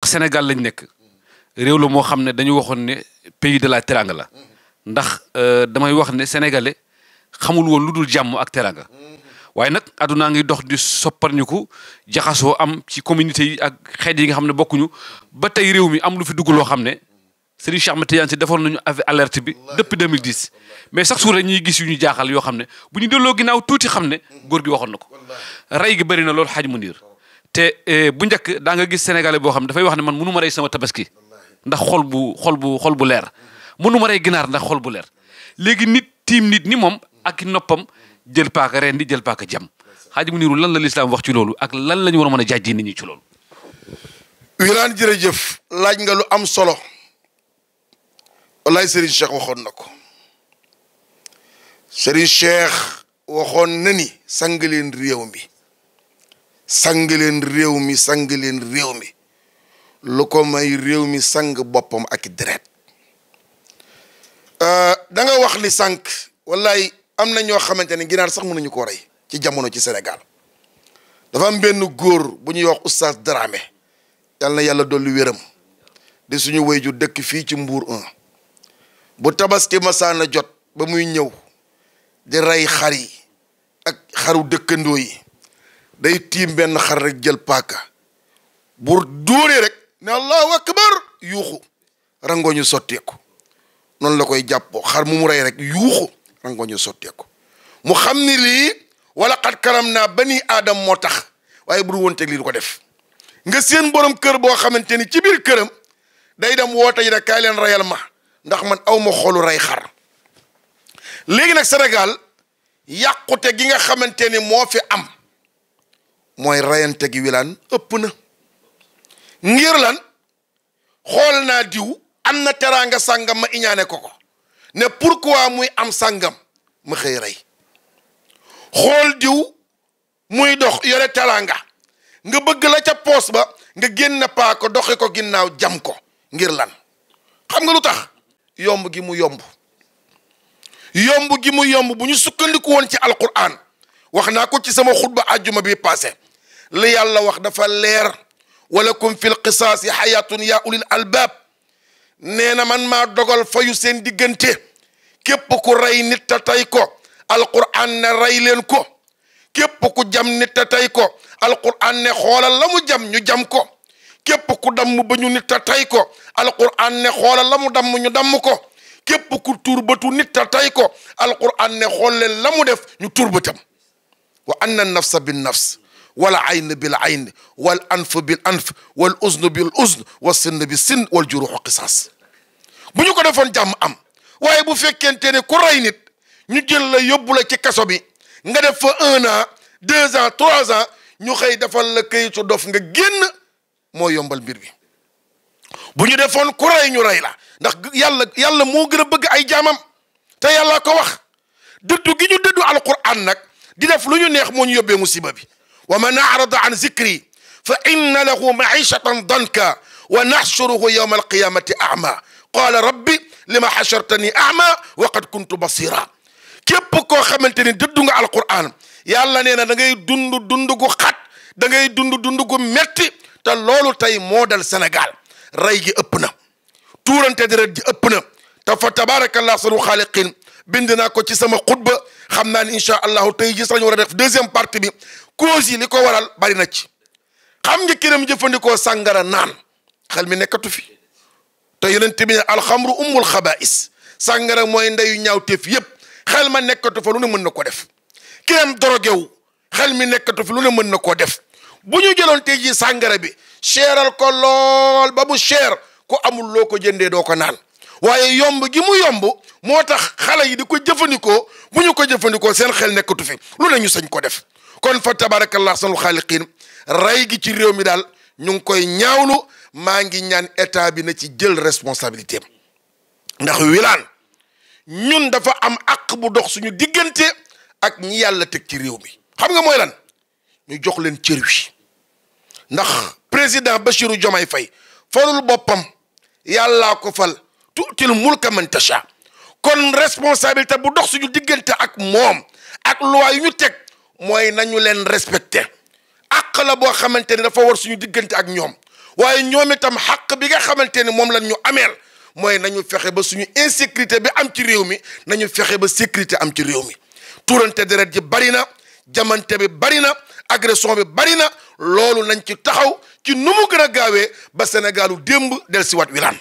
Sénégal lañ nekk réew la moo xam ne dañu waxoon ne pays de la teranga la ndax damay wax ne sénégalais xamul woon lu dul jàmm ak teranga waaye nag aduna ngi dox di sopparñiku jaxasoo am ci communauté yi ak xeet yi nga xam ne bokkuñu ba tey réew mi am lu fi dugg loo xam ne Serigne Cheikh Ahmed Tidiane Sy defoon nañu alerte bi depuis 2010 mais chaque jour rek ñuy gis yu ñu jaaxal yoo xam ne bu ñu delloo ginnaaw tuuti xam ne góor gi waxoon na ko rey gi bëri na loolu xaj mu niir te bu njëkk daa nga gis sénégalais boo xam ne dafay wax ne man mënu ma rey sama tabaski ndax xol bu leer mënu ma rey ginaar ndax xol bu leer léegi nit tiim nit ni moom ak noppam jël paaka ren di jël paaka jam xaaj mu niiru lan la lislaam wax ci loolu ak lan la ñu war a mën a jàjji nit ñi ci loolu. Wilane jërëjëf laaj nga lu am solo wallaay Serigne Cheikh waxoon na ko Serigne Cheikh waxoon na ni sang leen réew mi sang leen réew mi sang leen réew mi lu ko may réew mi sang boppam ak deret da nga wax li sànq wallaay am na ñoo xamante ne ginaar sax mënuñu koo rey ci jamono ci Sénégal dafa am benn góor bu ñuy wax oustaz Dramé yal na yàlla dolli wéram di suñu wayju dëkk fii ci Mbour 1 bu tabaski masaana jot ba muy ñëw di rey xar yi ak xaru dëkkandoo yi day tiim benn xar rek jël paaka bu dóoree rek ne allahu akbar yuuxu rangoñu sotteeku noonu la koy jàppoo xar mu rey rek yuuxu rangoñu sotteeku mu xam ni lii wala xat karam naa bani aadam moo tax waaye bu du woon teg lii du ko def nga seen borom kër boo xamante ni ci biir këram day dem woote yi rek kaay leen reyal ma ndax man aw ma xolu rey xar léegi nag Sénégal yàqute gi nga xamante ni moo fi am mooy reyante gi Wilane ëpp na ngir lan xool naa diw am na teraanga sàngam ma iñaane ko ne pourquoi muy am sàngam ma xëy rey xool diw muy dox yore teraanga nga bëgg la ca poos ba nga génn paa ko doxe ko ginnaaw jam ko ngir lan xam nga lu tax yomb gi mu yomb bu ñu sukkandiku woon ci alquran wax naa ko ci sama xutba àjjuma bi passé li yàlla wax dafa leer walakum fil qisaasi xayatun ya ulil albab nee na man maa dogal fayu seen diggante képp ku rey nit ta tey ko alquran ne rey leen ko képp ku jam nit ta tey ko alquran ne xoolal la mu jam ñu jam ko képp ku damm ba ñu nit ta tey ko alquran ne xoolal la mu damm ñu damm ko képp ku turbatu nit ta tey ko alquran ne xool leen la mu def ñu turbatam wa anna nafsa bin nafs wal ayn bil ayn wal anf bil anf wal uzn bil uzn was sinn bis sinn wal juruh qisas bu ñu ko defoon jàmm am waaye bu fekkente ne ku rey nit ñu jël la yóbbu la ci kaso bi nga def fa 1 an 2 ans 3 ans ñu xëy defal la kayitu dof nga génn moo yombal mbir bi bu ñu defoon ku rey ñu rey la ndax yàlla moo gën a bëgg ay jaamam te yàlla ko wax dëddu gi ñu dëddu alquran nag di def lu ñu neex moo ñu yóbbee musiba bi wa man arada an zikri fa inna lahu maishatan danka wa naxshuruhu yawma alqiyamati a'ma qala rabbi lima xashartani a'ma wa qad kuntu basira képp koo xamante ni dëddu nga alquran yàlla nee na da ngay dund gu xat da ngay dund gu metti te loolu tey moo dal Sénégal rey gi ëpp na tuurante deret ji ëpp na te fa tabarakallah sunu xaaliqin bind naa ko ci sama xutba xam naa ni incha allahu tey gis lañu war a def deuxième partie bi cause yi li ko waral bari na ci xam nga kiram jëfandikoo sàngara naan xel mi nekkatu fi te yonent bi ne alxamru ummul xabaa'is sàngara mooy ndeyu ñaawteef yépp xel ma nekkatu fa lu ne mën na ko def kiram dorogewu xel mi nekkatu fi lu ne mën na koo def bu ñu jëloon tey ji sàngara bi cheral ko lool ba mu cher ku amul loo ko jëndee doo ko naan waaye yomb gi mu yomb moo tax xale yi di ko jëfandikoo bu ñu ko jëfandikoo seen xel nekkatu fi lu ne ñu sañ ko def kon fa tabarakallah sanul xaaliqiin rey gi ci réew mi daal ñu ngi koy ñaawlu maa ngi ñaan état bi na ci jël responsabilité ndax Wilane ñun dafa am àq bu dox suñu diggante ak ñi yàlla teg ci réew mi xam nga mooy lan ñu jox leen cër wi ndax président Bassirou Diomaye Faye falul boppam yàllaa ko fal tuutil mulka man tasha kon responsabilité bu dox suñu diggante ak moom ak loi yu ñu teg mooy nañu leen respecté àq la boo xamante ne dafa war suñu diggante ak ñoom waaye ñoom itam xaq bi nga xamante ni moom lañ ñu ameel mooy nañu fexe ba suñu insécurité bi am ci réew mi nañu fexe ba sécurité am ci réew mi tuurante deret ji bari na jamante bi bari na agression bi bari na loolu nañ ci taxaw ci nu mu gën a gaawee ba Sénégalu démb del si wat wilaan